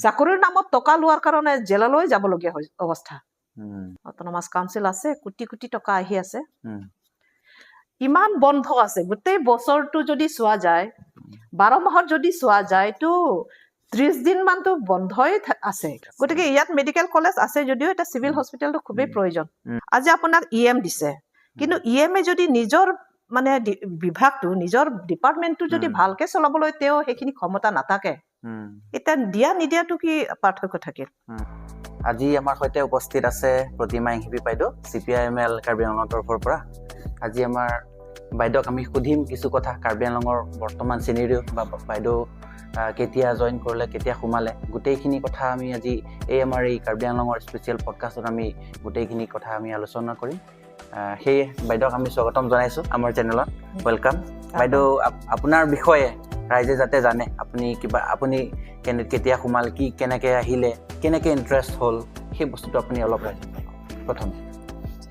চাকৰিৰ নামত টকা লোৱাৰ কাৰণে জেললৈ যাবলগীয়া হৈ অৱস্থা। অট'নমাছ কাউন্সিল আছে, কোটি কোটি টকা আহি আছে। ইমান বন্ধ আছে। গোটেই বছৰটো যদি চোৱা যায়, 12 মাহত যদি চোৱা যায়, তো 30 দিন মানতো বন্ধই আছে। গতিকে ইয়াত মেডিকেল কলেজ আছে যদিও এটা চিভিল হস্পিটেলটো খুবেই প্ৰয়োজন। আজি আপোনাক ই এম দিছে, কিন্তু ই এম এ যদি নিজৰ মানে বিভাগটো, নিজৰ ডিপাৰ্টমেণ্টটো যদি ভালকে চলাবলৈ তেওঁ সেইখিনি ক্ষমতা নাথাকে, এতিয়া দিয়া নিদিয়াটো কি পাৰ্থক্য থাকিল? আজি আমাৰ সৈতে উপস্থিত আছে প্ৰতিমা ইংহিপি বাইদেউ, চিপিআইএমএল কাৰ্বি আংলঙৰ তৰফৰ পৰা। আজি আমাৰ বাইদেউক আমি সুধিম কিছু কথা, কাৰ্বি আংলঙৰ বৰ্তমান চিনেৰিঅ' বা বাইদেউ কেতিয়া জইন কৰিলে, কেতিয়া সোমালে, গোটেইখিনি কথা আমি আজি এই আমাৰ এই কাৰ্বি আংলঙৰ স্পেচিয়েল পডকাষ্টত আমি গোটেইখিনি কথা আমি আলোচনা কৰিম। সেয়ে বাইদেউক আমি স্বাগতম জনাইছোঁ আমাৰ চেনেলত। Welcome বাইদেউ। আপোনাৰ বিষয়ে ৰাইজে যাতে জানে, আপুনি কিবা, আপুনি কেতিয়া সোমাল, কি কেনেকৈ আহিলে, কেনেকৈ ইণ্টাৰেষ্ট হ'ল, সেই বস্তুটো আপুনি অলপ ৰাইজক প্ৰথম।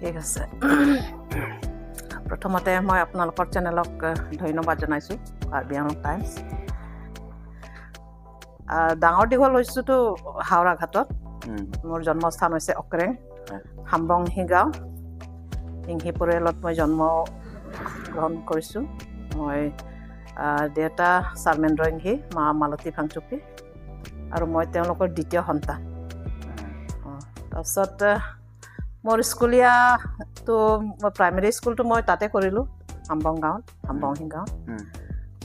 ঠিক আছে। প্ৰথমতে মই আপোনালোকৰ চেনেলক ধন্যবাদ জনাইছোঁ, কাৰ্বি আংলং টাইমছ। ডাঙৰ দীঘল হৈছোঁতো হাওৰাঘাটত। মোৰ জন্মস্থান হৈছে অক্ৰেং, হাম্বংহি গাঁও। ইংহি পৰিয়ালত মই জন্ম গ্ৰহণ কৰিছোঁ। মই দেউতা চাৰমেন্দ্ৰ ইংহি, মা মালতী ভাংচুপি আৰু মই তেওঁলোকৰ দ্বিতীয় সন্তান। তাৰপিছত মোৰ স্কুলীয়াটো, মই প্ৰাইমেৰী স্কুলটো মই তাতে কৰিলোঁ, হাম্বং গাঁৱত, হাম্বংহি গাঁৱত।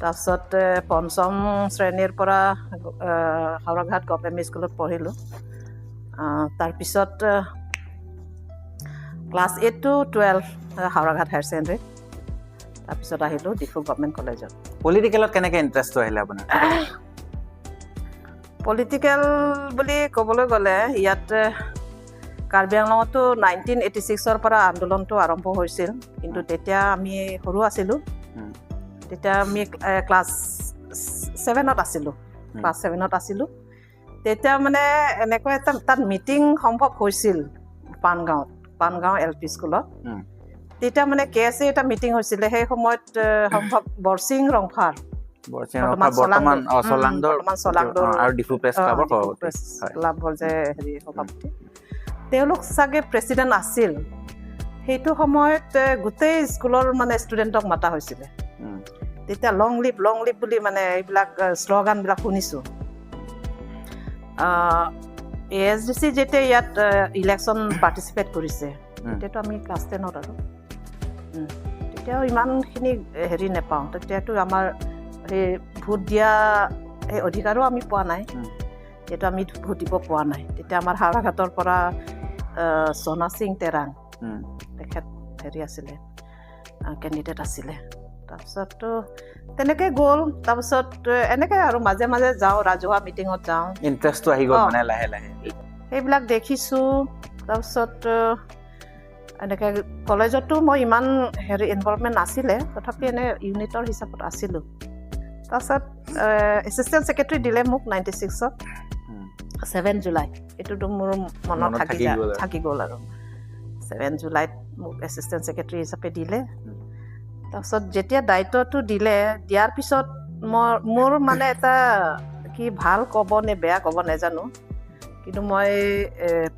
তাৰপিছত পঞ্চম শ্ৰেণীৰ পৰা হাওৰাঘাট গভ এম ই স্কুলত পঢ়িলোঁ। তাৰপিছত class 8 to 12 Haorghat higher secondary. তাৰপিছত আহিলোঁ ডিফু গভমেণ্ট কলেজত। পলিটিকেলত কেনেকৈ ইণ্টাৰেষ্টটো আহিলে আপোনাৰ? পলিটিকেল বুলি ক'বলৈ গ'লে ইয়াত কাৰ্বি আংলঙতো 1986ৰ পৰা আন্দোলনটো আৰম্ভ হৈছিল, কিন্তু তেতিয়া আমি সৰু আছিলোঁ। তেতিয়া আমি ক্লাছ 7ত আছিলোঁ। ক্লাছ 7ত আছিলোঁ তেতিয়া। মানে এনেকুৱা এটা তাত মিটিং সম্ভৱ হৈছিল পাণগাঁৱত, পাণগাঁও এল পি স্কুলত। তেতিয়া মানে কে এছ এ এটা মিটিং হৈছিলে। সেই সময়ত সম্ভৱ বৰচিং ৰংফাৰ, বৰ্তমান বৰ্তমান বৰ্তমান চলাংদোৰ, চলাংদৰ বৰ্তমান চলাংদোৰ আৰু ডিফু প্ৰেছ ক্লাবৰ ডিফু সভাপতি। প্ৰেছ ক্লাবৰ যে হেৰি সভাপতি, তেওঁলোক চাগে প্ৰেচিডেণ্ট আছিল। সেইটো সময়ত গোটেই স্কুলৰ মানে ষ্টুডেণ্টক মাতা হৈছিলে। তেতিয়া "লং লিভ, লং লিভ" বুলি মানে এইবিলাক শ্লোগানবিলাক শুনিছোঁ। এ এছ ডি চি যেতিয়া ইয়াত ইলেকশ্যন পাৰ্টিচিপেট কৰিছে, তেতিয়াতো আমি ক্লাছ 10ত আৰু তেতিয়াও ইমানখিনি হেৰি নেপাওঁ। তেতিয়াতো আমাৰ সেই ভোট দিয়া সেই অধিকাৰো আমি পোৱা নাই। যিহেতু আমি ভোট দিব পোৱা নাই। তেতিয়া আমাৰ হাওৰাঘাটৰ পৰা সোণা সিং তেৰাং, তেখেত হেৰি আছিলে, কেণ্ডিডেট আছিলে। তাৰপিছততো তেনেকৈ গ'ল। তাৰপিছত এনেকৈ আৰু মাজে মাজে যাওঁ, ৰাজহুৱা মিটিঙত যাওঁ। ইণ্টাৰেষ্টটো আহি গ'ল। মানে লাহে লাহে। সেইবিলাক দেখিছোঁ। তাৰপিছত এনেকৈ কলেজতো মই ইমান হেৰি ইনভলভমেণ্ট নাছিলে, তথাপি এনে ইউনিটৰ হিচাপত আছিলোঁ। তাৰপিছত এছিষ্টেণ্ট ছেক্ৰেটাৰী দিলে মোক 96ত, 7 জুলাই। এইটোতো মোৰ মনত মনত থাকি থাকি গ'ল আৰু। থাকি গ'ল আৰু 7 জুলাইত মোক এছিষ্টেণ্ট ছেক্ৰেটাৰী হিচাপে দিলে। তাৰপিছত যেতিয়া দায়িত্বটো দিলে, দিয়াৰ পিছত মই মোৰ মানে এটা কি ভাল ক'ব নে বেয়া ক'ব নাজানো, কিন্তু মই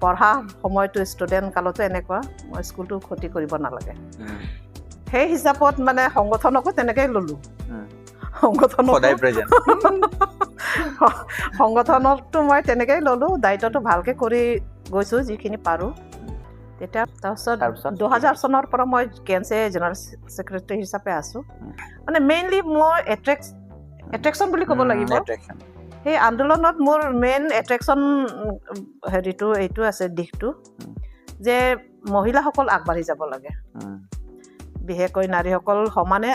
পঢ়া সময়টো, ষ্টুডেণ্ট কালতো এনেকুৱা, মই স্কুলটো ক্ষতি কৰিব নালাগে, সেই হিচাপত মানে সংগঠনকো তেনেকেই ল'লোঁ। সংগঠনকো সদায় প্ৰেজেণ্ট। সংগঠনকতো মই তেনেকেই ল'লোঁ। দায়িত্বটো ভালকৈ কৰি গৈছোঁ যিখিনি পাৰোঁ তেতিয়া। তাৰপিছত তাৰপিছত? 2000 চনৰ পৰা মই K N C general secretary হিচাপে আছোঁ। মানে মেইনলি মই এট্ৰেকশ্যন বুলি ক'ব লাগিব, সেই আন্দোলনত মোৰ মেইন এট্ৰেকশ্যন হেৰিটো এইটো আছে, দিশটো যে মহিলাসকল আগবাঢ়ি যাব লাগে, বিশেষকৈ নাৰীসকল সমানে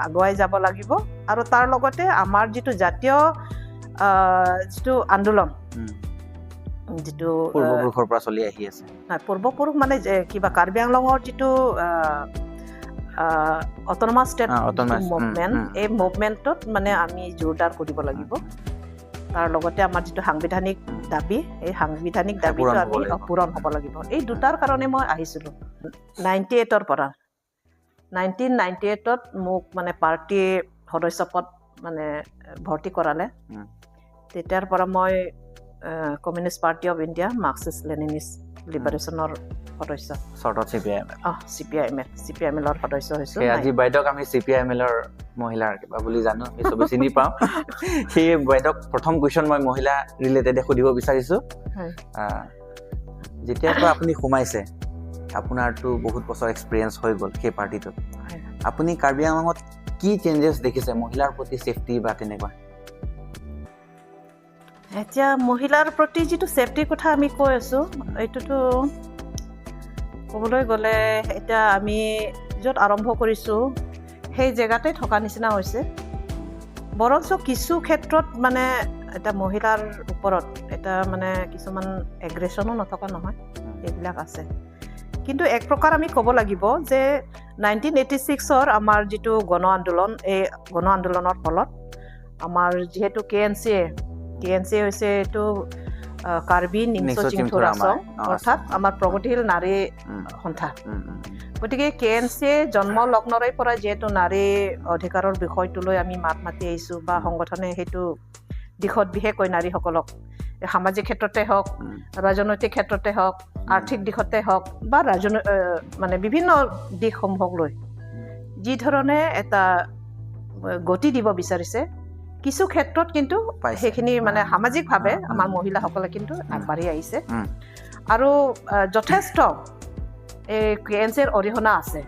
আগুৱাই যাব লাগিব। আৰু তাৰ লগতে আমাৰ যিটো জাতীয় যিটো আন্দোলন, যিটো পূৰ্বপুৰুষৰ পৰা চলি আহি আছে। নাই, পূৰ্বপুৰুষ মানে যে কিবা কাৰ্বি আংলঙৰ যিটো অট'নমাছ ষ্টেট autonomous, movement, এই মুভমেণ্টত মানে আমি জোৰদাৰ কৰিব লাগিব। তাৰ লগতে আমাৰ যিটো সাংবিধানিক দাবী, এই সাংবিধানিক দাবীটো পূৰণ হ'ব আমি লাগিব। পূৰণ হ'ব লাগিব। এই দুটাৰ কাৰণে মই আহিছিলোঁ 98ৰ পৰা। 1998ত মোক মানে পাৰ্টি সদস্যপদ মানে ভৰ্তি কৰালে। তেতিয়াৰ পৰা মই Communist Party of India Marxist Leninist লিবাৰেশ্যনৰ সদস্য। চৰ্টত C P I M L. অঁ, C P I M L, C P I M এলৰ সদস্য হৈছোঁ। সেই আজি বাইদেউক আমি চি পি I am এলৰ মহিলাৰ কিবা বুলি জানো, আমি চবে চিনি পাওঁ। সেই বাইদেউক প্ৰথম কুৱেশ্যন মই মহিলা ৰিলেটেডে সুধিব বিচাৰিছোঁ। হয়। যেতিয়াৰ পৰা আপুনি সোমাইছে, আপোনাৰতো বহুত বছৰ এক্সপিৰিয়েঞ্চ হৈ গ'ল সেই পাৰ্টিটোত। হয়। আপুনি কাৰ্বি আংলঙত কি চেঞ্জেছ দেখিছে মহিলাৰ প্ৰতি, ছেফটি বা তেনেকুৱা? এতিয়া মহিলাৰ প্ৰতি যিটো ছেফটিৰ কথা আমি কৈ আছোঁ, এইটোতো ক'বলৈ গ'লে এতিয়া আমি য'ত আৰম্ভ কৰিছোঁ সেই জেগাতে থকা নিচিনা হৈছে। বৰঞ্চ কিছু ক্ষেত্ৰত মানে এটা মহিলাৰ ওপৰত এটা মানে কিছুমান এগ্ৰেশ্যনো নথকা নহয়, এইবিলাক আছে। কিন্তু এক প্ৰকাৰ আমি ক'ব লাগিব যে 1986ৰ আমাৰ যিটো গণ আন্দোলন, এই গণ আন্দোলনৰ ফলত আমাৰ যিহেতু কে এন চি এ, কে এন চি এ হৈছে এইটো কাৰ্বি নিংচ নিংচ চিংথুৰ চিংথুৰ আচং, আমাৰ, অৰ্থাৎ আছে। আমাৰ প্ৰগতিশীল নাৰী সন্থা। গতিকে কে এন চি এ জন্ম লগ্নৰে পৰা যিহেতু নাৰী অধিকাৰৰ বিষয়টো লৈ আমি মাত মাতি আহিছোঁ বা সংগঠনে সেইটো দিশত বিশেষকৈ নাৰীসকলক সামাজিক ক্ষেত্ৰতে হওক, ৰাজনৈতিক ক্ষেত্ৰতে হওক, আৰ্থিক দিশতে হওক বা মানে বিভিন্ন দিশসমূহক লৈ যি ধৰণে এটা গতি দিব বিচাৰিছে, কিছু ক্ষেত্ৰত কিন্তু পাইছে। সেইখিনি মানে সামাজিকভাৱে আমাৰ মহিলাসকলে কিন্তু আগবাঢ়ি আহিছে আৰু যথেষ্ট এই কে এন চিৰ অৰিহণা আছে।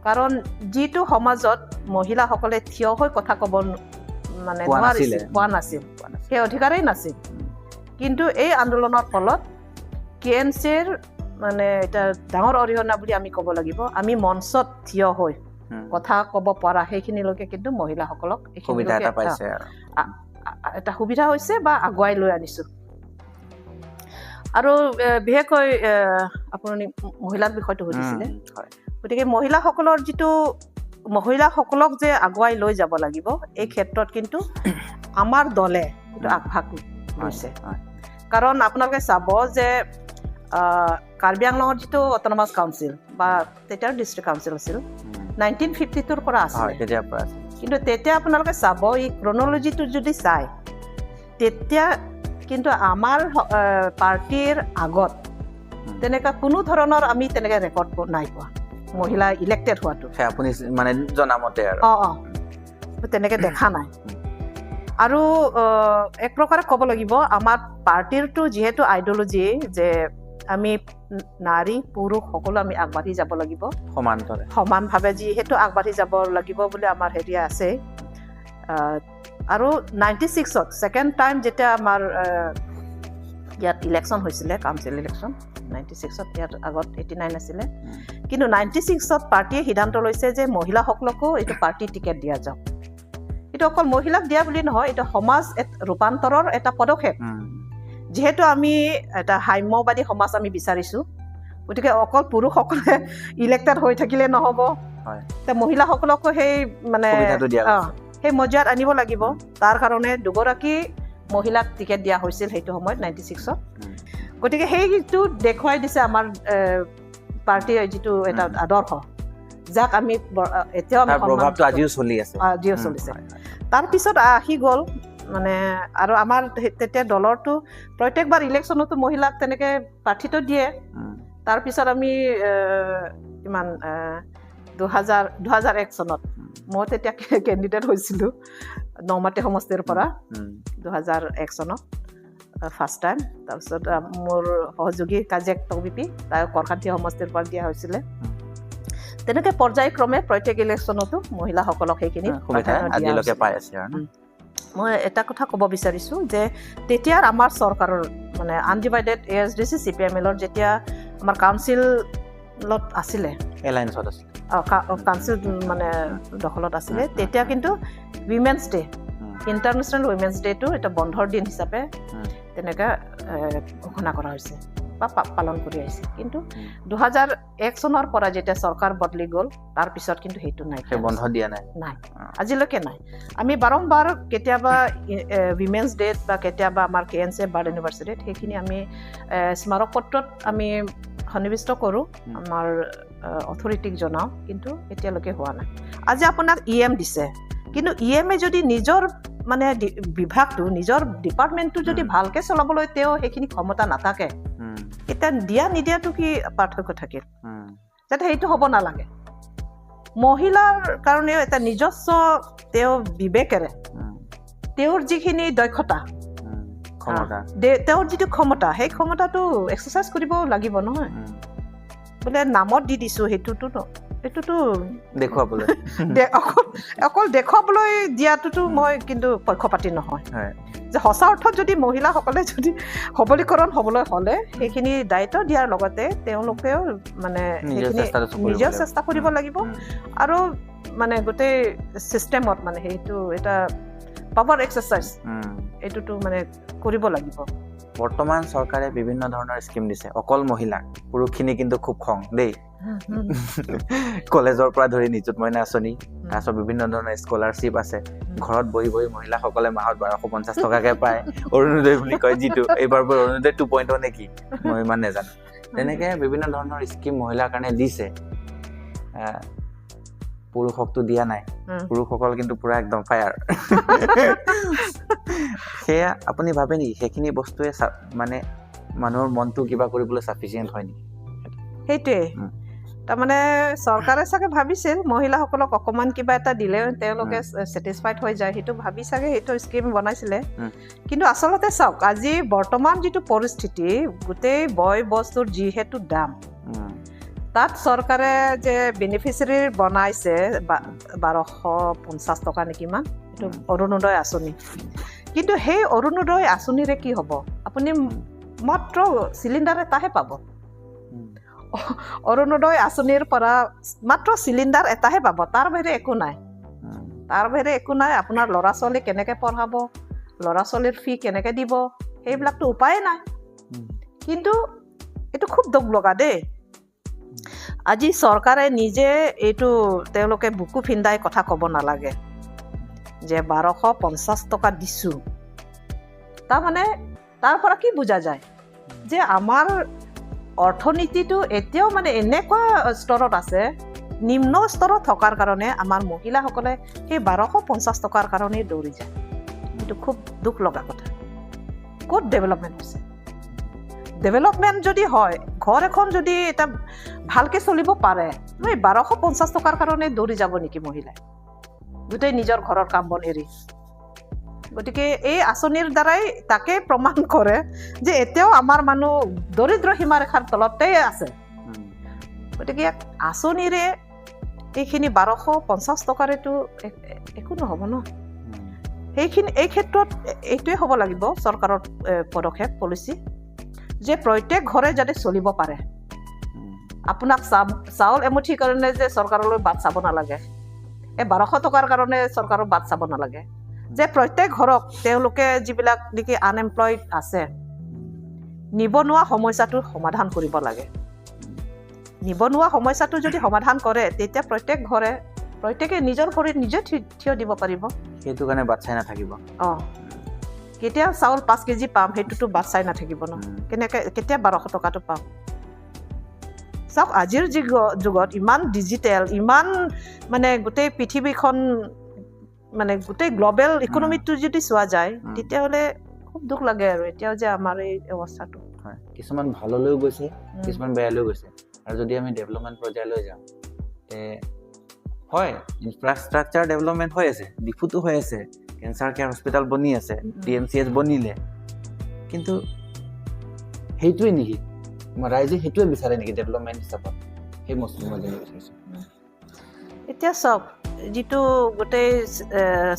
কাৰণ যিটো সমাজত মহিলাসকলে থিয় হৈ কথা ক'ব মানে পোৱা নোৱাৰিছিল, নাছিলে। পোৱা নাছিল, পোৱা নাছিল। সেই অধিকাৰেই নাছিল। কিন্তু এই আন্দোলনৰ ফলত কে এন চিৰ মানে এটা ডাঙৰ অৰিহণা বুলি আমি ক'ব লাগিব। আমি মঞ্চত থিয় হৈ কথা ক'ব পৰা সেইখিনিলৈকে কিন্তু মহিলাসকলক সুবিধা এইখিনিলৈকে এটা পাইছে আৰু। এটা সুবিধা হৈছে বা আগুৱাই লৈ আনিছো। আৰু বিশেষকৈ আপুনি মহিলাৰ বিষয়টো সুধিছিলে। হয়। গতিকে মহিলাসকলৰ যিটো, মহিলাসকলক যে আগুৱাই লৈ যাব লাগিব, এই ক্ষেত্ৰত কিন্তু আমাৰ দলে কিন্তু আগভাগ লৈছে। কাৰণ আপোনালোকে চাব যে কাৰ্বি আংলঙৰ যিটো অট'নমাছ কাউন্সিল বা তেতিয়াৰ ডিষ্ট্ৰিক্ট কাউন্সিল আছিল, 1952ৰ পৰা আছিলে। তেতিয়াৰ পৰা আছিল। কিন্তু তেতিয়া আপোনালোকে চাব, এই ক্ৰনলজিটো যদি চায়, তেতিয়া কিন্তু আমাৰ পাৰ্টীৰ আগত তেনেকুৱা কোনো ধৰণৰ আমি তেনেকৈ ৰেকৰ্ড নাই পোৱা মহিলা ইলেক্টেড হোৱাটো। সেই আপুনি মানে জনামতে আৰু। অঁ, তেনেকৈ দেখা নাই। আৰু এক প্ৰকাৰে ক'ব লাগিব আমাৰ পাৰ্টীৰটো যিহেতু আইডিঅলজি যে আমি নাৰী পুৰুষ সকলো আমি আগবাঢ়ি যাব লাগিব সমান্তৰে, সমানভাৱে যিহেতু আগবাঢ়ি যাব লাগিব বুলি আমাৰ হেৰি আছে। আৰু 96ত ছেকেণ্ড টাইম যেতিয়া আমাৰ ইয়াত ইলেকশ্যন হৈছিলে, কাউন্সিল ইলেকশ্যন 96ত, ইয়াত আগত 89 আছিলে, কিন্তু 96ত পাৰ্টীয়ে সিদ্ধান্ত লৈছে যে মহিলাসকলকো এইটো পাৰ্টি টিকেট দিয়া যাওক। এইটো অকল মহিলাক দিয়া বুলি নহয়, এইটো সমাজ ৰূপান্তৰৰ এটা পদক্ষেপ। যিহেতু আমি এটা সাম্যবাদী সমাজ আমি বিচাৰিছোঁ, গতিকে অকল পুৰুষসকলে ইলেক্টেড হৈ থাকিলে নহ'ব, তে মহিলাসকলকো সেই মানে সুবিধাটো দিয়া হৈছে। সেই মজিয়াত আনিব লাগিব। তাৰ কাৰণে দুগৰাকী মহিলাক টিকেট দিয়া হৈছিল সেইটো সময়ত 96ত। গতিকে সেইটো দেখুৱাই দিছে আমাৰ পাৰ্টীৰ যিটো এটা আদৰ্শ, যাক আমি এতিয়াও আমি তাৰ সন্মান প্ৰভাৱটো আজিও চলি আছে। আজিও চলিছে। তাৰপিছত আহি গ'ল মানে আৰু আমাৰ তেতিয়া দলৰটো প্ৰত্যেকবাৰ ইলেকশ্যনতো মহিলাক তেনেকে প্ৰাৰ্থিত্ব দিয়ে। তাৰপিছত আমি কিমান, 2001 চনত মই তেতিয়া কেণ্ডিডেট হৈছিলোঁ নমাটি সমষ্টিৰ পৰা, 2001 চনত ফাৰ্ষ্ট টাইম। তাৰপিছত মোৰ সহযোগী কাজিয়াক টকবিপি, তাই কৰখান্তি সমষ্টিৰ পৰা দিয়া হৈছিলে। তেনেকে পৰ্যায়ক্ৰমে প্ৰত্যেক ইলেকশ্যনতো মহিলাসকলক সেইখিনি সুবিধা প্ৰাধান্য দিয়া আজিলৈকে হৈছিলে। পাই আছে আৰু ন? মই এটা কথা ক'ব বিচাৰিছোঁ যে তেতিয়াৰ আমাৰ চৰকাৰৰ মানে undivided A S D C, C P M এলৰ যেতিয়া আমাৰ কাউন্সিলত আছিলে, এলায়েন্সত আছিলে। কাউন্সিল মানে দখলত আছিলে, তেতিয়া কিন্তু উইমেন্স ডে, ইণ্টাৰনেশ্যনেল উইমেন্স ডেটো এটা বন্ধৰ দিন হিচাপে তেনেকৈ ঘোষণা কৰা হৈছে বা পালন কৰি আহিছে। কিন্তু 2001 চনৰ পৰা যেতিয়া চৰকাৰ বদলি গ'ল, তাৰপিছত কিন্তু সেইটো নাই। সেই বন্ধ দিয়া নাই। নাই, আজিলৈকে নাই। আমি বাৰম্বাৰ কেতিয়াবা উইমেন্স ডেত বা কেতিয়াবা আমাৰ কে এন চি বাৰ্ড এনিভাৰ্চাৰীত সেইখিনি আমি স্মাৰক পত্ৰত আমি সন্নিৱিষ্ট কৰোঁ, আমাৰ অথৰিটিক জনাওঁ, কিন্তু এতিয়ালৈকে হোৱা নাই। আজি আপোনাক ই এম দিছে, কিন্তু ই এমে যদি নিজৰ মানে বিভাগটো, নিজৰ ডিপাৰ্টমেণ্টটো যদি ভালকে চলাবলৈ তেওঁ সেইখিনি ক্ষমতা নাথাকে, এতিয়া দিয়া নিদিয়াটো কি পাৰ্থক্য থাকিল? যাতে সেইটো হ'ব নালাগে। মহিলাৰ কাৰণেও এটা নিজস্ব তেওঁ বিবেকেৰে তেওঁৰ যিখিনি দক্ষতা, তেওঁৰ যিটো ক্ষমতা, সেই ক্ষমতাটো এক্সাৰচাইজ কৰিব লাগিব নহয়। বোলে নামত দি দিছো, সেইটোতো এইটোতো দেখুৱাবলৈ, অকল দেখুৱাবলৈ দিয়াটোতো মই কিন্তু পক্ষপাতি নহয়। যে সঁচা অৰ্থত যদি মহিলাসকলে যদি সবলীকৰণ হ'বলৈ হ'লে সেইখিনি দায়িত্ব দিয়াৰ লগতে তেওঁলোকেও মানে সেইখিনি নিজেও চেষ্টা কৰিব লাগিব, আৰু মানে গোটেই চিষ্টেমত মানে সেইটো এটা পাৱাৰ এক্সাৰচাইজ এইটোতো মানে কৰিব লাগিব। বৰ্তমান চৰকাৰে বিভিন্ন ধৰণৰ স্কিম দিছে অকল মহিলাক, পুৰুষখিনি কিন্তু খুব খং দেই। কলেজৰ পৰা ধৰি নিযুত মইনা আঁচনি, তাৰপিছত বিভিন্ন ধৰণৰ স্কলাৰশ্বিপ আছে, ঘৰত বহি বহি মহিলাসকলে মাহত 1250 টকাকে পায়, অৰুণোদয় বুলি কয় যিটো, এইবাৰ অৰুণোদয় 2.0 নেকি মই ইমান নাজানো। তেনেকে বিভিন্ন ধৰণৰ স্কিম মহিলাৰ কাৰণে দিছে, পুৰুষকতো দিয়া নাই, পুৰুষসকল কিন্তু পুৰা একদম ফায়াৰ। সেয়া আপুনি ভাবে নেকি সেইখিনি বস্তুৱে মানে মানুহৰ মনটো কিবা কৰিবলৈ চাফিচিয়েণ্ট হয় নেকি? সেইটোৱে তাৰমানে চৰকাৰে চাগে ভাবিছিল মহিলাসকলক অকণমান কিবা এটা দিলে তেওঁলোকে ছেটিছফাইড হৈ যায়, সেইটো ভাবি চাগে সেইটো স্কিম বনাইছিলে। কিন্তু আচলতে চাওক, আজি বৰ্তমান যিটো পৰিস্থিতি, গোটেই বয় বস্তুৰ যিহেতু দাম, তাত চৰকাৰে যে বেনিফিচিয়াৰী বনাইছে 1250 টকা নেকি ইমান, এইটো অৰুণোদয় আঁচনি। কিন্তু সেই অৰুণোদয় আঁচনিৰে কি হ'ব? আপুনি মাত্ৰ চিলিণ্ডাৰ এটাহে পাব। অৰুণোদয় আঁচনিৰ পৰা মাত্ৰ চিলিণ্ডাৰ এটাহে পাব, তাৰ বাহিৰে একো নাই। তাৰ বাহিৰে একো নাই। আপোনাৰ ল'ৰা ছোৱালী কেনেকৈ পঢ়াব, ল'ৰা ছোৱালীৰ ফি কেনেকৈ দিব, সেইবিলাকতো উপায়ে নাই। কিন্তু এইটো খুব দুখ লগা দেই, আজি চৰকাৰে নিজে এইটো তেওঁলোকে বুকু ফিন্দাই কথা ক'ব নালাগে যে 1250 টকা দিছোঁ। তাৰমানে তাৰ পৰা কি বুজা যায় যে আমাৰ অৰ্থনীতিটো এতিয়াও মানে এনেকুৱা স্তৰত আছে, নিম্ন স্তৰত থকাৰ কাৰণে আমাৰ মহিলাসকলে সেই 1250 টকাৰ কাৰণেই দৌৰি যায়। এইটো খুব দুখ লগা কথা। ক'ত ডেভেলপমেণ্ট হৈছে? ডেভেলপমেণ্ট যদি হয়, ঘৰ এখন যদি এটা ভালকৈ চলিব পাৰে, এই 1250 টকাৰ কাৰণে দৌৰি যাব নেকি মহিলাই গোটেই নিজৰ ঘৰৰ কাম বন এৰি? গতিকে এই আঁচনিৰ দ্বাৰাই তাকে প্ৰমাণ কৰে যে এতিয়াও আমাৰ মানুহ দৰিদ্ৰ সীমাৰেখাৰ তলতে আছে। গতিকে ইয়াক আঁচনিৰে এইখিনি 1250 টকাৰেতো একো নহ'ব ন। সেইখিনি এই ক্ষেত্ৰত এইটোৱে হ'ব লাগিব চৰকাৰৰ পদক্ষেপ, পলিচি, যে প্ৰত্যেক ঘৰে যাতে চলিব পাৰে। আপোনাক চাউল এমুঠিৰ কাৰণে যে চৰকাৰলৈ বাট চাব নালাগে, এই 1200 টকাৰ কাৰণে চৰকাৰৰ বাট চাব নালাগে, যে প্ৰত্যেক ঘৰক তেওঁলোকে যিবিলাক নেকি আনএমপ্লয়ড আছে, নিবনুৱা সমস্যাটোৰ সমাধান কৰিব লাগে। নিবনুৱা সমস্যাটো যদি সমাধান কৰে, তেতিয়া প্ৰত্যেক ঘৰে প্ৰত্যেকে নিজৰ ভৰিত নিজে থিয় দিব পাৰিব। সেইটো কাৰণে বাট চাই নাথাকিব। অঁ, কেতিয়া চাউল 5 কেজি পাম সেইটোতো বাট চাই নাথাকিব ন, কেনেকৈ কেতিয়া 1200 টকাটো পাম। চাওক, আজিৰ যুগত ইমান ডিজিটেল, ইমান মানে গোটেই পৃথিৱীখন মানে গোটেই গ্ল'বেল ইকনমিটো যদি চোৱা যায়, তেতিয়াহ'লে খুব দুখ লাগে আৰু এতিয়াও যে আমাৰ এই অৱস্থাটো। হয়, কিছুমান ভাললৈও গৈছে, কিছুমান বেয়ালৈও গৈছে। আৰু যদি আমি ডেভেলপমেণ্ট পৰ্যায়লৈ যাওঁ, তে হয় ইনফ্ৰাষ্ট্ৰাকচাৰ ডেভেলপমেণ্ট হৈ আছে, ডিফুতো হৈ আছে, কেঞ্চাৰ কেয়াৰ হস্পিটেল বনি আছে, DMCH বনিলে, কিন্তু সেইটোৱে নেকি ৰাইজে সেইটোৱে বিচাৰে নেকি ডেভেলপমেণ্ট হিচাপত? সেই বস্তু মই জানিব বিচাৰিছোঁ। এতিয়া চাওক, যিটো গোটেই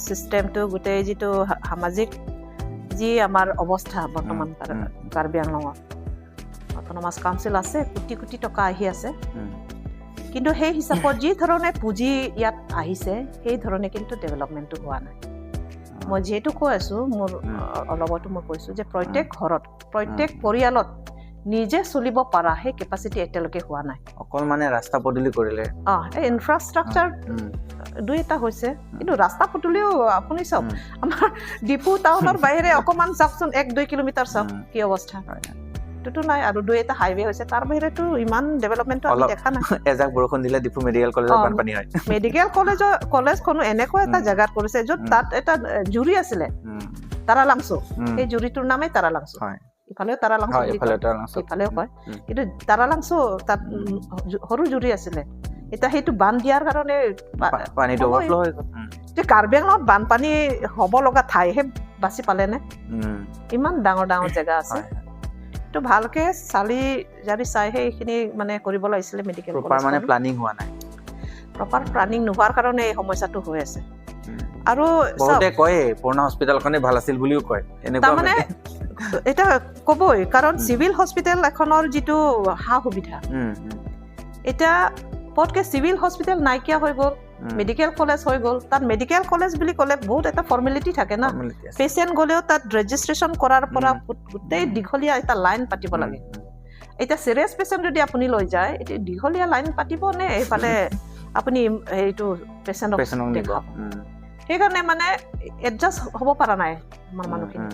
চিষ্টেমটো, গোটেই যিটো সামাজিক যি আমাৰ অৱস্থা বৰ্তমান কাৰ্বি আংলঙত অট'নমাছ কাউন্সিল আছে, কোটি কোটি টকা আহি আছে, কিন্তু সেই হিচাপত যি ধৰণে পুঁজি ইয়াত আহিছে সেই ধৰণে কিন্তু ডেভেলপমেণ্টটো হোৱা নাই। মই যিহেতু কৈ আছোঁ, মোৰ অলপতো মই কৈছোঁ যে প্ৰত্যেক ঘৰত, প্ৰত্যেক পৰিয়ালত নিজে চলিব পৰা সেই কেপাচিটি এতিয়ালৈকে হোৱা নাই। অকল মানে ৰাস্তা পদূলি কৰিলে, অঁ, এই ইনফ্ৰাষ্ট্ৰাকচাৰ দুই এটা হৈছে, কিন্তু ৰাস্তা পদূলিও আপুনি চাওক, আমাৰ ডিফু টাউনৰ বাহিৰে অকণমান চাওকচোন, 1-2 কিলোমিটাৰ চাওক কি অৱস্থা। সেইটোতো নাই। আৰু দুই এটা হাইৱে হৈছে, তাৰ বাহিৰেতো ইমান ডেভেলপমেণ্টটো আমি অলপ দেখা নাই। এজাক বৰষুণ দিলে ডিফু মেডিকেল কলেজত বানপানী হয়। মেডিকেল কলেজখনো এনেকুৱা এটা জেগাত কৰিছে য'ত তাত এটা জুৰি আছিলে, তাৰালাংচু, সেই জুৰিটোৰ নামেই তাৰালাংচু। ইফালেও তাৰালাংচু বুলি ইফালে কয়, তাৰালাংচু। ইফালেও কয়, কিন্তু তাৰালাংচু তাত সৰু জুৰি আছিলে। এতিয়া সেইটো বান্ধ দিয়াৰ কাৰণে পানীটো হ'বই। অভাৰফ্ল' হৈ গ'ল। যে কাৰ্বি আংলঙত বানপানী হ'ব লগা ঠাইহে বাচি পালেনে? ইমান ডাঙৰ ডাঙৰ জেগা আছে, তো ভালকে চালি জাৰি চাই সেইখিনি মানে কৰিব লাগিছিলে মেডিকেল। প্ৰপাৰ মানে প্লানিং হোৱা নাই। প্ৰপাৰ প্লানিং নোহোৱাৰ কাৰণে এই সমস্যাটো হৈ আছে। আৰু চাওক, বহুতে কয় পুৰণা হস্পিটেলখনে ভাল আছিল বুলিও কয়, এনেকুৱা। তাৰমানে এতিয়া ক'বই, কাৰণ চিভিল হস্পিটেল এখনৰ যিটো সা সুবিধা, এতিয়া পটকে চিভিল হস্পিটেল নাইকিয়া হৈ গ'ল, মেডিকেল কলেজ হৈ গ'ল। তাত মেডিকেল কলেজ বুলি ক'লে বহুত এটা ফৰ্মেলিটি থাকে না। Formality আছে। পেচেণ্ট গ'লেও তাত ৰেজিষ্ট্ৰেশ্যন কৰাৰ পৰা গোটেই দীঘলীয়া এটা লাইন পাতিব লাগে। এতিয়া চিৰিয়াছ পেচেণ্ট যদি আপুনি লৈ যায়, এতিয়া দীঘলীয়া লাইন পাতিব নে এইফালে আপুনি সেইটো পেচেণ্টক পেচেণ্টক নিব? দেখাব? সেইকাৰণে মানে এডজাষ্ট হ'ব পৰা নাই আমাৰ মানুহখিনি।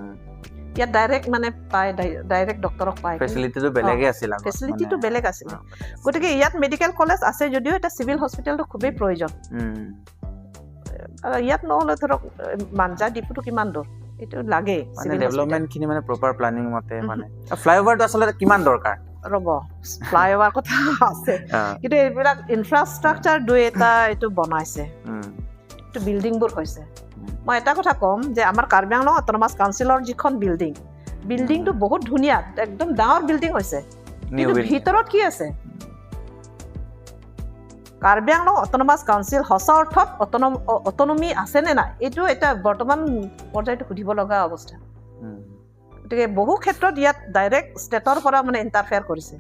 ইয়াত ডাইৰেক্ট মানে পায়, ডাইৰেক্ট ডক্টৰক পায়। ফেচিলিটিটো বেলেগে আছিল আগত। ফেচিলিটিটো মানে বেলেগ আছিলে। গতিকে ইয়াত মেডিকেল কলেজ আছে যদিও এটা চিভিল হস্পিটেলটো খুবেই প্ৰয়োজন। আৰু ইয়াত নহ'লে ধৰক মাঞ্জা ডিপুটো কিমান দূৰ, এইটো লাগেই মানে চিভিল হস্পিটেল। ডেভেলপমেণ্ট খিনি মানে প্ৰপাৰ প্লানিং মতে, মানে ফ্লাইঅভাৰটো আচলতে কিমান দৰকাৰ? ৰ'ব, ফ্লাইঅভাৰ কথা আছে, কিন্তু এইবিলাক ইনফ্ৰাষ্ট্ৰাকচাৰ দুই এটা এইটো বনাইছে, এইটো বিল্ডিংবোৰ হৈছে। মই এটা কথা ক'ম যে আমাৰ কাৰ্বি আংলং অট'নমাছ কাউন্সিলৰ যিখন বিল্ডিংটো বহুত ধুনীয়া, একদম ডাঙৰ বিল্ডিং হৈছে, নিউ কিন্তু বিল্ডিং। ভিতৰত কি আছে? কাৰ্বি আংলং অট'নমাছ কাউন্সিল সঁচা অৰ্থত অট'নমি আছে নে নাই, এইটো এটা বৰ্তমান পৰ্যায়টো সুধিব লগা অৱস্থা। গতিকে বহু ক্ষেত্ৰত ইয়াত ডাইৰেক্ট ষ্টেটৰ পৰা মানে ইণ্টাৰফেয়াৰ কৰিছে,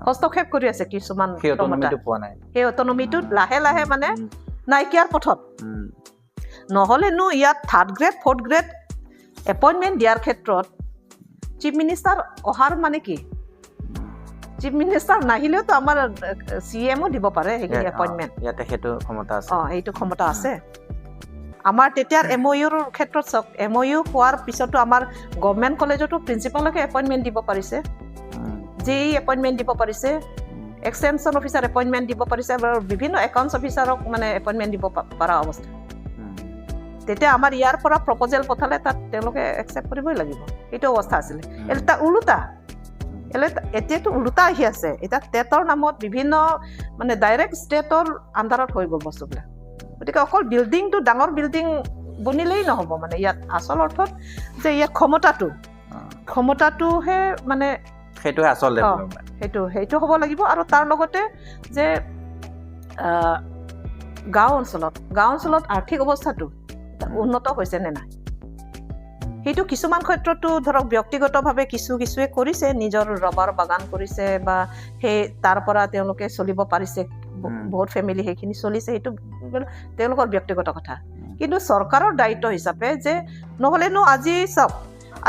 হস্তক্ষেপ কৰি আছে কিছুমান সেই ক্ষমতা। অট'নমিটো পোৱা নাই। সেই অট'নমিটো লাহে লাহে মানে নাইকিয়াৰ পথত। নহ'লেনো ইয়াত third grade, fourth grade appointment দিয়াৰ ক্ষেত্ৰত চিফ মিনিষ্টাৰ অহাৰ মানে কি? চিফ মিনিষ্টাৰ নাহিলেওতো আমাৰ চি এমো দিব পাৰে সেইখিনি এপইণ্টমেণ্ট। ইয়াতে সেইটো ক্ষমতা আছে। সেইটো ক্ষমতা আছে আমাৰ। তেতিয়াৰ এম অ' ইউৰ ক্ষেত্ৰত চাওক, এম অ' ইউ হোৱাৰ পিছতো আমাৰ গভমেণ্ট কলেজতো প্ৰিন্সিপালকে এপইণ্টমেণ্ট দিব পাৰিছে, জে ই এপইণ্টমেণ্ট দিব পাৰিছে, এক্সটেনশ্যন অফিচাৰ এপইণ্টমেণ্ট দিব পাৰিছে আৰু বিভিন্ন একাউণ্টছ অফিচাৰক মানে এপইণ্টমেণ্ট দিব পৰা অৱস্থা। তেতিয়া আমাৰ ইয়াৰ পৰা প্ৰপ'জেল পঠালে তাত তেওঁলোকে একচেপ্ট কৰিবই লাগিব, সেইটো অৱস্থা আছিলে। এটা ওলোটা এতিয়াতো ওলোটা আহি আছে। এতিয়া ষ্টেটৰ নামত বিভিন্ন মানে ডাইৰেক্ট ষ্টেটৰ আণ্ডাৰত হৈ গ'ল বস্তুবিলাক। গতিকে অকল বিল্ডিংটো ডাঙৰ বিল্ডিং বনিলেই নহ'ব, মানে ইয়াত আচল অৰ্থত যে ইয়াত ক্ষমতাটোহে মানে সেইটোহে আচল ডেভেলপমেণ্ট। সেইটো হ'ব লাগিব। আৰু তাৰ লগতে যে গাঁও অঞ্চলত আৰ্থিক অৱস্থাটো উন্নত হৈছে নে নাই, সেইটো কিছুমান ক্ষেত্ৰতো ধৰক ব্যক্তিগতভাৱে কিছু কিছুৱে কৰিছে, নিজৰ ৰবাৰ বাগান কৰিছে বা সেই তাৰ পৰা তেওঁলোকে চলিব পাৰিছে, বহুত ফেমিলি সেইখিনি চলিছে, সেইটো তেওঁলোকৰ ব্যক্তিগত কথা। কিন্তু চৰকাৰৰ দায়িত্ব হিচাপে যে নহ'লেনো আজি চাওক,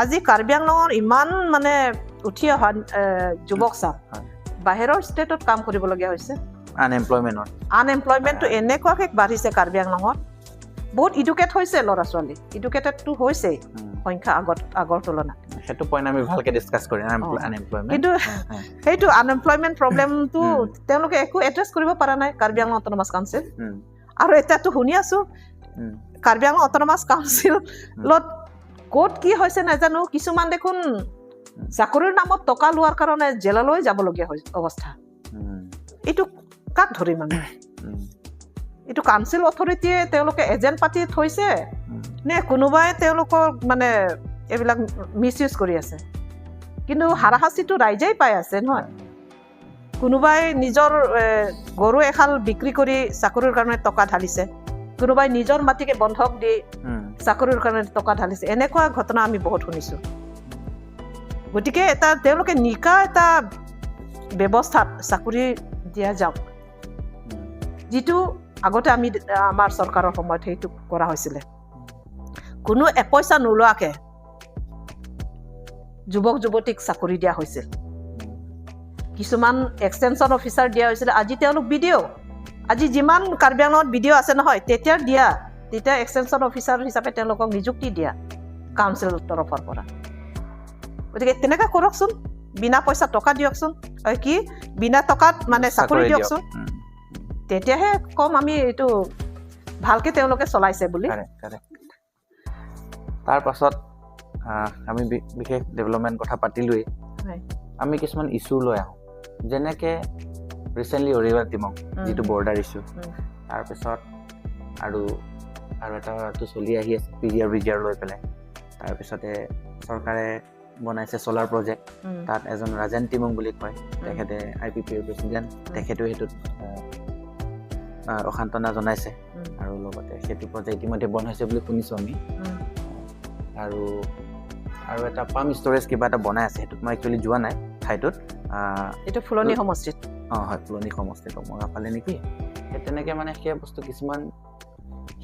আজি কাৰ্বি আংলঙৰ ইমান মানে উঠি অহা যুৱক চাম বাহিৰৰ ষ্টেটত কাম কৰিবলগীয়া হৈছে। আনএমপ্লয়মেণ্টৰ আনএমপ্লয়মেণ্টটো এনেকুৱাকৈ বাঢ়িছে কাৰ্বি আংলঙত। বহুত ইডুকেট হৈছে ল'ৰা ছোৱালী, ইডুকেটেডটো হৈছেই সংখ্যা আগৰ তুলনাত। সেইটো পইণ্ট আমি ভালকে ডিছকাছ কৰিম, আনএমপ্লয়মেণ্ট। কিন্তু সেইটো আনএমপ্লয়মেণ্ট প্ৰব্লেমটো তেওঁলোকে একো এড্ৰেছ কৰিব পৰা নাই কাৰ্বি আংলং অট'নমাছ কাউন্সিল। আৰু এতিয়াতো শুনি আছো কাৰ্বি আংলং অট'নমাছ কাউন্সিলত ক'ত কি হৈছে নাজানো, কিছুমান দেখোন চাকৰিৰ নামত টকা লোৱাৰ কাৰণে জেললৈ যাবলগীয়া হৈ অৱস্থা। এইটো কাক ধৰিম আমি? এইটো কাউন্সিল অথৰিটিয়ে তেওঁলোকে এজেণ্ট পাতি থৈছে নে কোনোবাই তেওঁলোকক মানে এইবিলাক মিছ ইউজ কৰি আছে? কিন্তু হাৰাশাস্তিটো ৰাইজেই পাই আছে নহয়। কোনোবাই নিজৰ গৰু এহাল বিক্ৰী কৰি চাকৰিৰ কাৰণে টকা ঢালিছে, কোনোবাই নিজৰ মাটিকে বন্ধক দি চাকৰিৰ কাৰণে টকা ঢালিছে। এনেকুৱা ঘটনা আমি বহুত শুনিছোঁ। গতিকে এটা তেওঁলোকে নিকা এটা ব্যৱস্থাত চাকৰি দিয়া যাওক, যিটো আগতে আমি আমাৰ চৰকাৰৰ সময়ত সেইটো কৰা হৈছিলে। কোনো এপইচা নোলোৱাকে যুৱক যুৱতীক চাকৰি দিয়া হৈছিল, কিছুমান এক্সটেনশ্যন অফিচাৰ দিয়া হৈছিলে। আজি তেওঁলোক বি ডি অ', আজি যিমান কাৰ্বি আংলঙত বি ডি অ' আছে নহয়, তেতিয়া দিয়া, তেতিয়া এক্সটেনশ্যন অফিচাৰ হিচাপে তেওঁলোকক নিযুক্তি দিয়া কাউন্সিলৰ তৰফৰ পৰা। গতিকে তেনেকুৱা কৰকচোন, বিনা পইচা টকা দিয়কচোন, কি বিনা টকাত মানে চাকৰি দিয়কচোন, তেতিয়াহে কম আমি এইটো ভালকে তেওঁলোকে চলাইছে বুলি। তাৰপাছত আমি বিশেষ ডেভেলপমেণ্ট কথা পাতিলোৱেই, আমি কিছুমান ইছ্যু লৈ আহোঁ, যেনেকৈ ৰিচেণ্টলি অৰিবা টিমক যিটো বৰ্ডাৰ ইছ্যু, তাৰপিছত আৰু আৰু এটাটো চলি আহি আছে P G R B G R লৈ পেলাই। তাৰপিছতে চৰকাৰে বনাইছে চ'লাৰ প্ৰজেক্ট, তাত এজন ৰাজেন টিমং বুলি কয়, তেখেতে আই পি পিৰ প্ৰেচিডেণ্ট, তেখেতেও সেইটোত অশান্তনা জনাইছে আৰু লগতে সেইটো প্ৰজেক্ট ইতিমধ্যে বন্ধ হৈছে বুলি শুনিছোঁ আমি। আৰু আৰু এটা পাম্প ষ্ট'ৰেজ কিবা এটা বনাই আছে, সেইটোত মই একচুৱেলি যোৱা নাই ঠাইটোত। এইটো ফুলনি সমষ্টিত। অঁ হয়, ফুলনি সমষ্টিত মৰাফালে নেকি। সেই তেনেকৈ মানে সেই বস্তু কিছুমান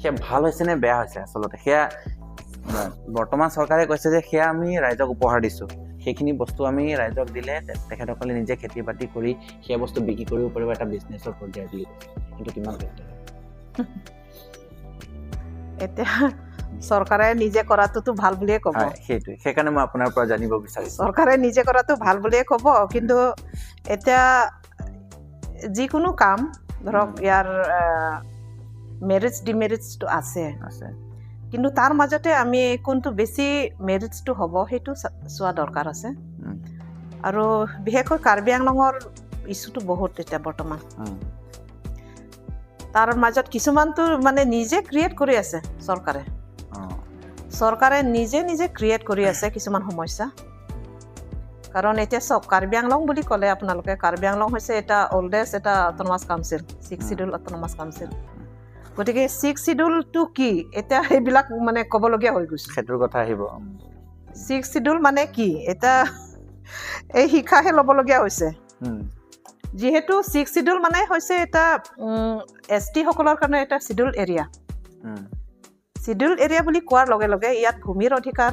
সেয়া ভাল হৈছে নে বেয়া হৈছে আচলতে, সেয়া বৰ্তমান চৰকাৰে কৈছে যে সেয়া আমি ৰাইজক উপহাৰ দিছোঁ, সেইখিনি বস্তু আমি ৰাইজক দিলে তেখেতসকলে নিজে খেতি বাতি কৰি সেই বস্তু বিক্ৰী কৰিব পাৰিব, এটা বিজনেছৰ পৰ্যায় বুলি কৈছে। কিন্তু কিমান সত্য? এতিয়া চৰকাৰে নিজে কৰাটোতো ভাল বুলিয়ে ক'ব, সেইটোৱে, সেইকাৰণে মই আপোনাৰ পৰা জানিব বিচাৰিছোঁ। চৰকাৰে নিজে কৰাটো ভাল বুলিয়ে ক'ব, কিন্তু এতিয়া যিকোনো কাম ধৰক ইয়াৰ মেৰিটছ ডিমেৰিটছটো আছে, কিন্তু তাৰ মাজতে আমি কোনটো বেছি মেৰিটছটো হ'ব সেইটো চোৱা দৰকাৰ আছে। আৰু বিশেষকৈ কাৰ্বি আংলঙৰ ইছ্যুটো বহুত এতিয়া বৰ্তমান, তাৰ মাজত কিছুমানটো মানে নিজে ক্ৰিয়েট কৰি আছে চৰকাৰে, চৰকাৰে নিজে নিজে ক্ৰিয়েট কৰি আছে কিছুমান সমস্যা। কাৰণ এতিয়া চাওক, কাৰ্বি আংলং বুলি ক'লে আপোনালোকে, কাৰ্বি আংলং হৈছে এটা অল্ডেষ্ট এটা autonomous council, six schedule autonomous council. গতিকে ছিক্স চিডিউলটো কি এতিয়া সেইবিলাক মানে ক'বলগীয়া হৈ গৈছে, সেইটোৰ কথা আহিব। ছিক্স চিডিউল মানে কি এতিয়া এই শিক্ষাহে ল'বলগীয়া হৈছে। যিহেতু ছিক্স চিডিউল মানে হৈছে এটা এছ টিসকলৰ কাৰণে এটা চিডিউল এৰিয়া। চিডিউল এৰিয়া বুলি কোৱাৰ লগে লগে ইয়াত ভূমিৰ অধিকাৰ,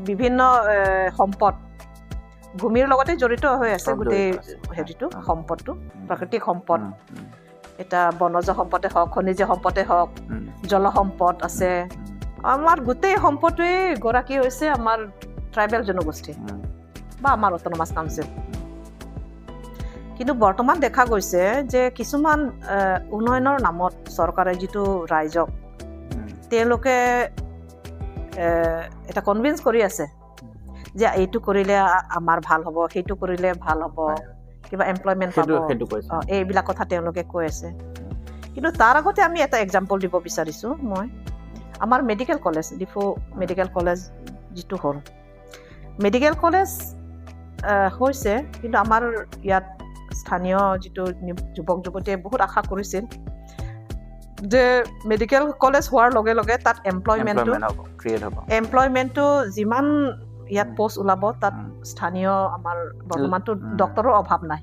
বিভিন্ন সম্পদ ভূমিৰ লগতে জড়িত হৈ আছে, গোটেই হেৰিটো সম্পদটো, প্ৰাকৃতিক সম্পদ, এটা বনজ সম্পদে হওক, খনিজ সম্পদে হওক, জলসম্পদ আছে, আমাৰ গোটেই সম্পদটোৱে গৰাকী হৈছে আমাৰ ট্ৰাইবেল জনগোষ্ঠী বা আমাৰ অট'নমাছ কাউন্সিল। কিন্তু বৰ্তমান দেখা গৈছে যে কিছুমান উন্নয়নৰ নামত চৰকাৰে যিটো ৰাইজক তেওঁলোকে এটা কনভিন্স কৰি আছে যে এইটো কৰিলে আমাৰ ভাল হ'ব, সেইটো কৰিলে ভাল হ'ব, কিবা এমপ্লয়মেণ্ট পাব, এইবিলাক কথা তেওঁলোকে কৈ আছে। কিন্তু তাৰ আগতে আমি এটা এক্সাম্পল দিব বিচাৰিছোঁ মই, আমাৰ medical college, Diphu medical college যিটো হ'ল, মেডিকেল কলেজ হৈছে, কিন্তু আমাৰ ইয়াত স্থানীয় যিটো যুৱক যুৱতীয়ে বহুত আশা কৰিছিল যে মেডিকেল কলেজ হোৱাৰ লগে লগে তাত এমপ্লয়মেণ্টটো যিমান ইয়াত পষ্ট ওলাব, তাত স্থানীয় আমাৰ বৰ্তমানতো ডক্টৰৰ অভাৱ নাই,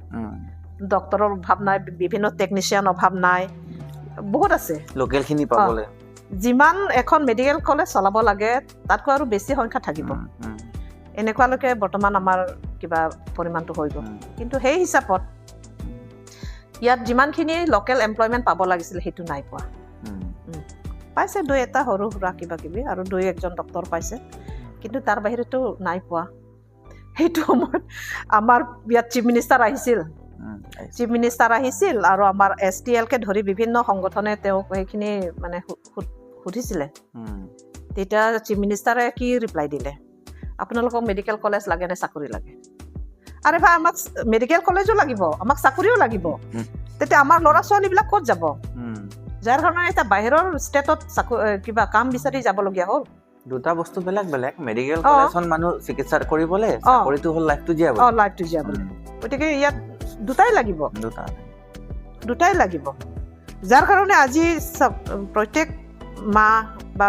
ডক্টৰৰ অভাৱ নাই, বিভিন্ন টেকনিচিয়ান অভাৱ নাই, বহুত আছে লোকেলখিনি পাবলৈ। যিমান এখন মেডিকেল কলেজ চলাব লাগে তাতকৈ আৰু বেছি সংখ্যা থাকিব, এনেকুৱালৈকে বৰ্তমান আমাৰ কিবা পৰিমাণটো হৈ গ'ল। কিন্তু সেই হিচাপত ইয়াত যিমানখিনি লোকেল এমপ্লয়মেণ্ট পাব লাগিছিল সেইটো নাই পোৱা। পাইছে দুই এটা সৰু সুৰা কিবা কিবি, আৰু দুই একজন ডক্টৰ পাইছে, কিন্তু তাৰ বাহিৰেতো নাই পোৱা। সেইটো সময়ত আমাৰ ইয়াত চিফ মিনিষ্টাৰ আহিছিল, চিফ মিনিষ্টাৰ আহিছিল আৰু আমাৰ এছ টি এলকে ধৰি বিভিন্ন সংগঠনে তেওঁক সেইখিনি মানে সুধিছিলে। তেতিয়া চিফ মিনিষ্টাৰে কি ৰিপ্লাই দিলে, আপোনালোকক মেডিকেল কলেজ লাগে নে চাকৰি লাগে? আৰে ভাই, আমাক মেডিকেল কলেজো লাগিব, আমাক চাকৰিও লাগিব। তেতিয়া আমাৰ ল'ৰা ছোৱালীবিলাক ক'ত যাব? যাৰ কাৰণে এতিয়া বাহিৰৰ ষ্টেটত কিবা কাম বিচাৰি যাবলগীয়া হ'ল। দুটা বস্তু বেলেগ বেলেগ, মেডিকেল কলেজখন মানুহ চিকিৎসা কৰিবলৈ, চাকৰিটো হ'ল লাইফটো জীয়াবলৈ। লাইফটো জীয়াবলৈ। গতিকে ইয়াত দুটাই লাগিব, দুটাই লাগিব। যাৰ কাৰণে আজি প্ৰত্যেক মাহ বা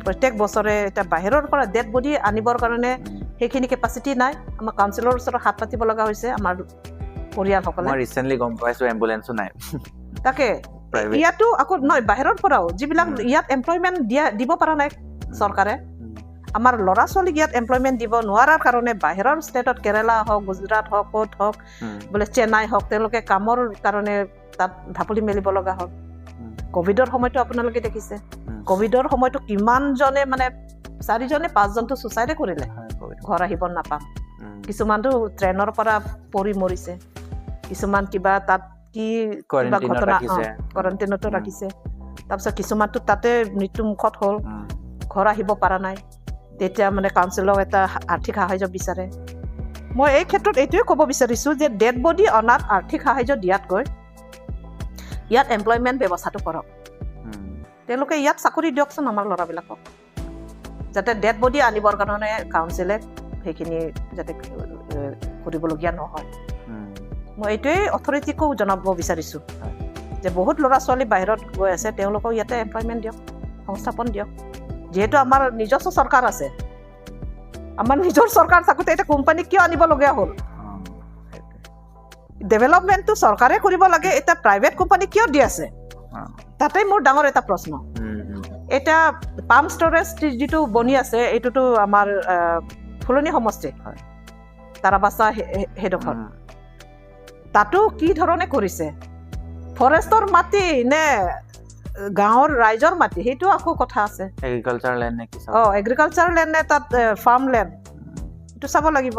প্ৰত্যেক বছৰে এতিয়া বাহিৰৰ পৰা ডেড বডি আনিবৰ কাৰণে সেইখিনি কেপাচিটি নাই। আমাৰ কাউন্সিলৰ ওচৰত হাত পাতিব লগা হৈছে আমাৰ পৰিয়ালসকলে। মই ৰিচেণ্টলি গম পাইছোঁ এম্বুলেন্সো নাই। তাকে ইয়াতো আকৌ নহয়, বাহিৰৰ পৰাও যিবিলাক ইয়াত এমপ্লয়মেণ্ট দিব পৰা নাই চৰকাৰে, আমাৰ ল'ৰা ছোৱালীক ইয়াত এমপ্লয়মেণ্ট দিব নোৱাৰাৰ কাৰণে বাহিৰৰ ষ্টেটত, কেৰেলা হওক, গুজৰাট হওক, ক'ত হওক, বোলে চেন্নাই হওক, তেওঁলোকে কামৰ কাৰণে তাত ঢাপলি মেলিব লগা হ'ল। ক'ভিডৰ সময়তো আপোনালোকে দেখিছে, ক'ভিডৰ সময়তো কিমানজনে মানে 4 জনে 5 জনটো চুচাইডে কৰিলে, ঘৰ আহিব নাপাম। কিছুমানতো ট্ৰেইনৰ পৰা পৰি মৰিছে, কিছুমান কিবা তাত কি কিবা কোৱাৰেণ্টাইনত ঘটনা ৰাখিছে। কোৱাৰেণ্টাইনতো ৰাখিছে। তাৰপিছত কিছুমানতো তাতে মৃত্যুমুখত হ'ল, ঘৰ আহিব পৰা নাই। তেতিয়া মানে কাউন্সিলক এটা আৰ্থিক সাহাৰ্য বিচাৰে। মই এই ক্ষেত্ৰত এইটোৱে ক'ব বিচাৰিছোঁ যে ডেড বডি অনাত আৰ্থিক সাহাৰ্য দিয়াতকৈ ইয়াত এমপ্লয়মেণ্ট ব্যৱস্থাটো কৰক। তেওঁলোকে ইয়াত চাকৰি দিয়কচোন আমাৰ ল'ৰাবিলাকক, যাতে ডেড বডি আনিবৰ কাৰণে কাউন্সিলে সেইখিনি যাতে কৰিবলগীয়া নহয়। মই এইটোৱেই অথৰিটিকো জনাব বিচাৰিছোঁ যে বহুত ল'ৰা ছোৱালী বাহিৰত গৈ আছে, তেওঁলোকক ইয়াতে এমপ্লয়মেণ্ট দিয়ক, সংস্থাপন দিয়ক। যিহেতু আমাৰ নিজস্ব চৰকাৰ আছে, আমাৰ নিজৰ চৰকাৰ থাকোঁতে এতিয়া কোম্পানী কিয় আনিবলগীয়া হ'ল? সেইটোৱে। ডেভেলপমেণ্টটো চৰকাৰে কৰিব লাগে, এতিয়া প্ৰাইভেট কোম্পানী কিয় দি আছে? তাতে মোৰ ডাঙৰ এটা প্ৰশ্ন। উম, উম, এতিয়া পাম্প ষ্টৰেজ যিটো বনি আছে, এইটোতো আমাৰ ফুলনি সমষ্টি তাৰাবাচা সেইডোখৰ, তাতো কি ধৰণে কৰিছে, ফৰেষ্টৰ মাটি নে গাঁৱৰ ৰাইজৰ মাটি, সেইটো আকৌ কথা আছে। এগ্ৰিকালচাৰ লেণ্ড নে কি চাব। এগ্ৰিকালচাৰ লেণ্ড নে তাত ফাৰ্ম লেণ্ড, এইটো চাব লাগিব।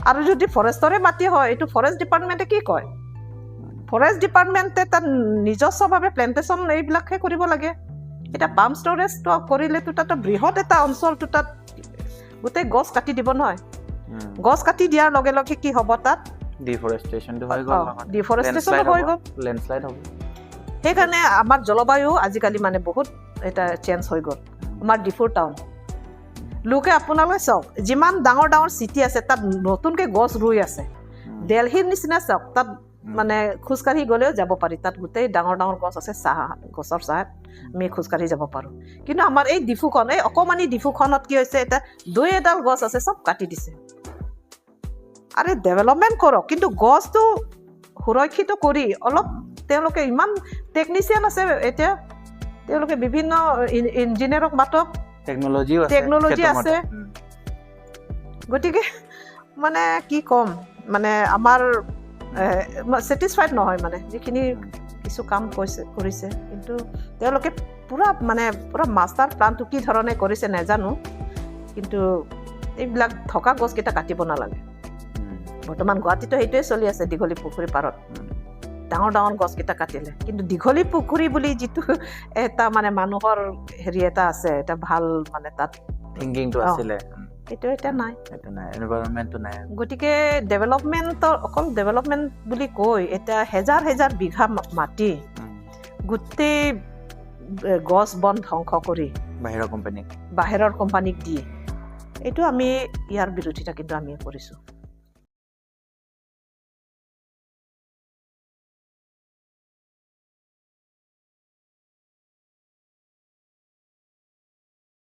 আৰু যদি ফৰেষ্টৰে মাটি হয়, এইটো ফৰেষ্ট ডিপাৰ্টমেণ্টে কি কয়? ফৰেষ্ট ডিপাৰ্টমেণ্টে তাত নিজস্বভাৱে প্লেণ্টেশ্যন এইবিলাকহে কৰিব লাগে। এতিয়া পাম্প ষ্টৰেজটো কৰিলেতো তাত বৃহৎ এটা অঞ্চলটো তাত গোটেই গছ কাটি দিব নহয়। গছ কাটি দিয়াৰ লগে লগে কি হ'ব তাত? ডিফৰেষ্টেশ্যনটো হৈ গ'ল। ডিফৰেষ্টেশ্যন হৈ গ'ল। লেণ্ডশ্লাইড হ'ব। সেইকাৰণে আমাৰ জলবায়ু আজিকালি মানে বহুত এটা চেঞ্জ হৈ গ'ল। আমাৰ ডিফুৰ টাউন লোকে আপোনালোকে চাওক, যিমান ডাঙৰ ডাঙৰ চিটি আছে তাত নতুনকৈ গছ ৰুই আছে। দেলহিৰ নিচিনা চাওক, তাত মানে খোজকাঢ়ি গ'লেও যাব পাৰি, তাত গোটেই ডাঙৰ ডাঙৰ গছ আছে, চাহ গছৰ ছাঁত আমি খোজকাঢ়ি যাব পাৰোঁ। কিন্তু আমাৰ এই ডিফুখন, এই অকণমানি ডিফুখনত কি হৈছে, এতিয়া দুই এডাল গছ আছে, চব কাটি দিছে। আৰে ডেভেলপমেণ্ট কৰক, কিন্তু গছটো সুৰক্ষিত কৰি অলপ, তেওঁলোকে ইমান টেকনিচিয়ান আছে এতিয়া, তেওঁলোকে বিভিন্ন ইঞ্জিনিয়াৰক মাতক। টেকনলজিও আছে। টেকনলজি সেইটো মতে। আছে। গতিকে মানে কি ক'ম, মানে আমাৰ ছেটিছফাইড নহয়, মানে যিখিনি কিছু কাম কৈছে কৰিছে, কিন্তু তেওঁলোকে পূৰা মানে পূৰা মাষ্টাৰ প্লানটো কি ধৰণে কৰিছে নাজানো, কিন্তু এইবিলাক থকা গছকেইটা কাটিব নালাগে। বৰ্তমান গুৱাহাটীতো সেইটোৱে চলি আছে। দীঘলী পুখুৰী পাৰত ডাঙৰ ডাঙৰ গছকেইটা কাটিলে, কিন্তু দীঘলী পুখুৰী বুলি যিটো এটা মানে মানুহৰ হেৰি এটা আছে, এটা ভাল মানে তাত থিংকিংটো আছিলে, সেইটো এতিয়া নাই। সেইটো নাই, এনভাইৰনমেণ্টটো নাই। গতিকে ডেভেলপমেণ্টৰ, অকল ডেভেলপমেণ্ট বুলি কৈ এতিয়া হেজাৰ হেজাৰ বিঘা মাটি গোটেই গছ বন ধ্বংস কৰি বাহিৰৰ কোম্পানীক বাহিৰৰ কোম্পানীক দি, এইটো আমি ইয়াৰ বিৰোধিতা কিন্তু আমি কৰিছোঁ।